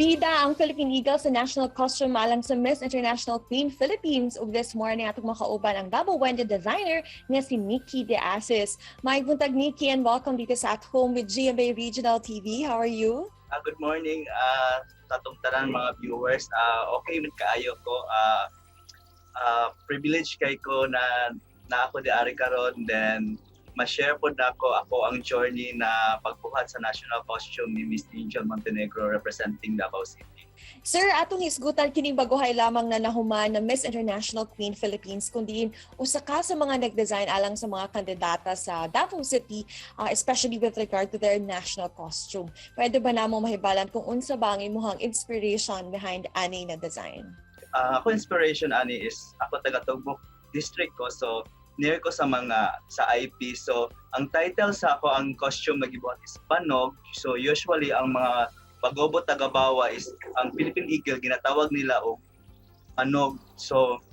Bida ang Philippine Eagles sa national costume alang sa Miss International Queen Philippines, ug this morning atong makauban ang Dabawenyo designer nga si Nikki De Asis. Maayong buntag, Nikki, and welcome dito sa At Home with GMA Regional TV. How are you? Good morning sa atong tanan mga viewers. Okay man kaayo ko. Privilege kay ko na na ako di ari karon, then ma-share pod nako ako ang journey na pagbuhat sa national costume ni Miss Angel Montenegro representing Davao City. Sir, atong hisgutan kining baguhay lamang na nahuman na Miss International Queen Philippines, kundi usa ka sa mga nag-design alang sa mga kandidata sa Davao City, especially with regard to their national costume. Pwede ba namo mahibalan kung unsa ba ang imuhang inspiration behind ani na design? Ako inspiration ani is ako taga Tugbok district ko, so near ko sa mga sa IP. So ang title sa ako ang costume na gibuhat is Banog. So usually ang mga Bagobo Tagabawa is ang Philippine Eagle ginatawag nila og Banog. So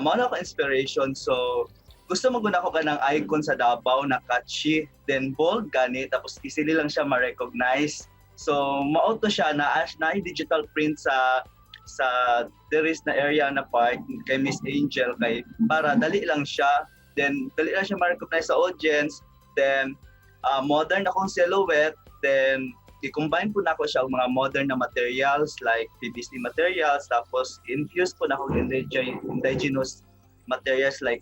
mao na ako inspiration. So gusto mo gud ako kanang icon sa Davao na catchy, then bold gani, tapos easily lang siya ma-recognize. So mao to siya na na digital print sa there is na area na part kay Miss Angel kay para dali lang siya, then dali lang siya ma-recognize sa audience, then modern akong silhouette, then i-combine po nako siya og mga modern na materials like PVC materials, tapos infuse po nako indigenous materials like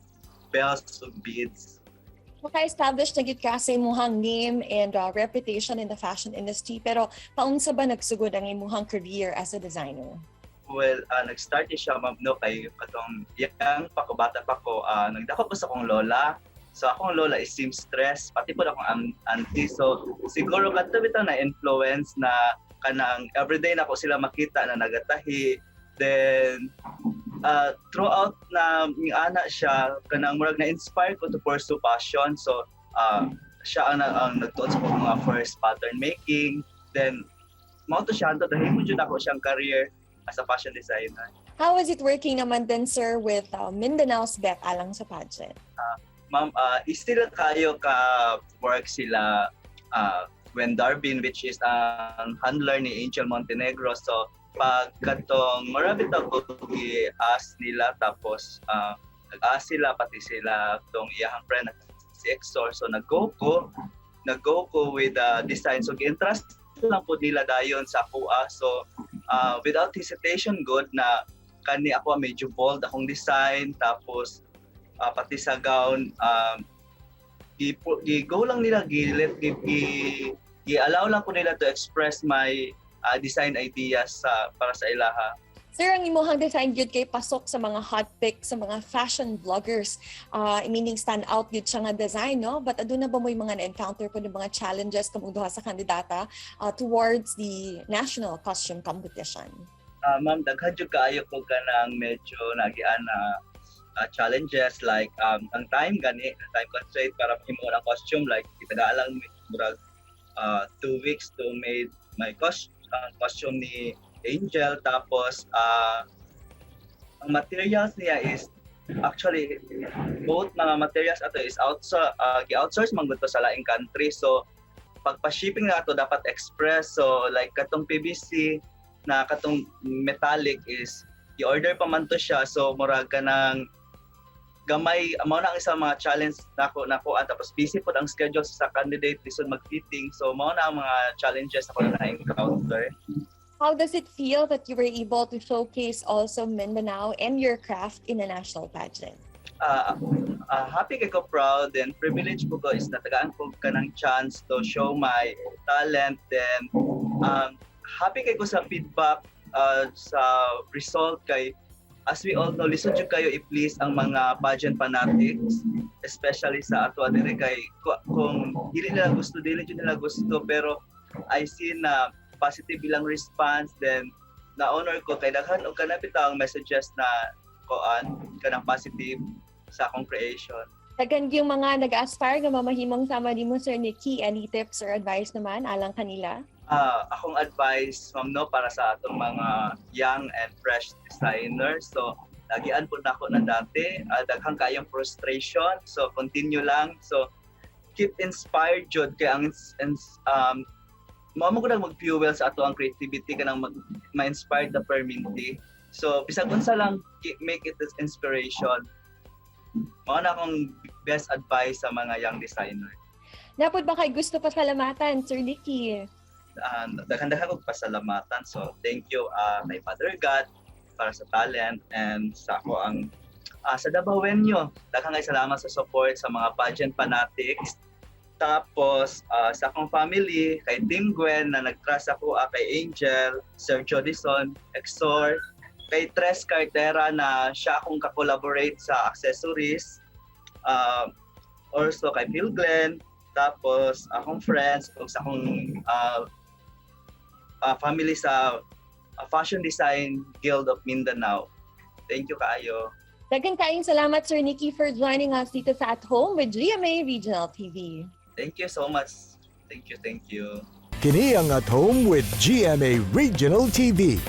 bells ug beads. Maka-establish na gyud ka sa imuhang name and reputation in the fashion industry, pero paunsa ba nagsugod ang imuhang career as a designer? Well, nag-start ni siya, ma'am, no, kay katong yang pa ko, bata pa ko, nagdako ko sa akong lola. So akong lola is seamstress, pati po akong auntie. So siguro kadto bitaw na influence na kanang everyday na ko sila makita na nagatahi. Then throughout na ana siya, kanang murag na inspire ko to pursue passion. So siya ang nagtuon sa akong mga first pattern making. Then mao to siya hantod nahimo jud ako siyang career as a fashion designer. How was it working naman din, sir, with Mindanao's Bet alang sa pageant? Ma'am, still kayo ka work sila Wen Darwin, which is ang handler ni Angel Montenegro. So pag katong marami ko gi-ask nila, tapos nag-ask sila pati sila tong iyahang friend na si Exor. So nag-go ko with the design. So gi-entrust lang po nila dayon sa akoa. So without hesitation good na kani ako medyo bold akong design, tapos pati sa gown, gi go lang nila, gi let gi, gi, gi allow lang ko nila to express my design ideas sa para sa ilaha. Sir, ang imuhang design gyud kay pasok sa mga hot pick sa mga fashion vloggers. Meaning stand out gyud siya nga design, no? But aduna ba mo yung mga na-encounter po ng mga challenges kamong duha sa kandidata towards the national costume competition? Ma'am, daghan jud kaayo ko kanang medyo nagian na challenges like ang time gani, time constraint para mahimo ang costume, like gitagaan lang murag 2 weeks to made my costume ni Angel. Tapos ang materials niya is actually both mga materials ato is gi-outsource man gud to sa laing country. So pagpa-shipping na ato dapat express. So like katong PVC na katong metallic is i-order pa man to siya, so murag kanang gamay. Mao na ang isang mga challenge nako nakuan. Tapos busy pod ang schedule sa candidate, lisod mag-fitting, so mao na ang mga challenges ako na encounter. How does it feel that you were able to showcase also Mindanao and your craft in a national pageant? Happy kay ko, proud and privileged po ko is natagaan ko kanang chance to show my talent. Then happy kay ko sa feedback, sa result, kay as we all know, lisod jud kayo i-please ang mga pageant fanatics, especially sa ato diri, kay kung dili nila gusto, dili jud nila gusto. Pero I see na positive ilang response, then na-honor ko kay daghan og kanang bitaw ang messages na koan kanang positive sa akong creation. Daghan yung mga nag-aspire nga mamahimong sama nimo, Sir Nikki, any tips or advice naman alang kanila? Akong advice, ma'am, no, para sa atong mga young and fresh designers. So, nagian po nako na dati, daghang kayong frustration. So, continue lang. So, keep inspired jud kay ang Mao mo gud ang mag-fuel sa ato ang creativity, kanang mag ma-inspired the permanently. So bisag unsa lang, make it as inspiration. Mao na akong best advice sa mga young designer. Naa pod ba kay gusto pasalamatan, Sir Nicky? Daghan-daghan kog pasalamatan. So thank you kay Father God para sa talent and sa ako ang sa Dabawenyo. Daghan kay salamat sa support sa mga pageant fanatics. Tapos sa akong family, kay Team Gwen na nag-trust ako, kay Angel, Sir Jodison, Exor, kay Tres Cartera na siya akong ka-collaborate sa accessories. Also kay Phil Glenn, tapos akong friends, ug sa akong family sa Fashion Design Guild of Mindanao. Thank you kaayo. Daghan kaayong salamat, Sir Nicky, for joining us dito sa At Home with GMA Regional TV. Thank you so much. Thank you, thank you. Kini ang At Home with GMA Regional TV.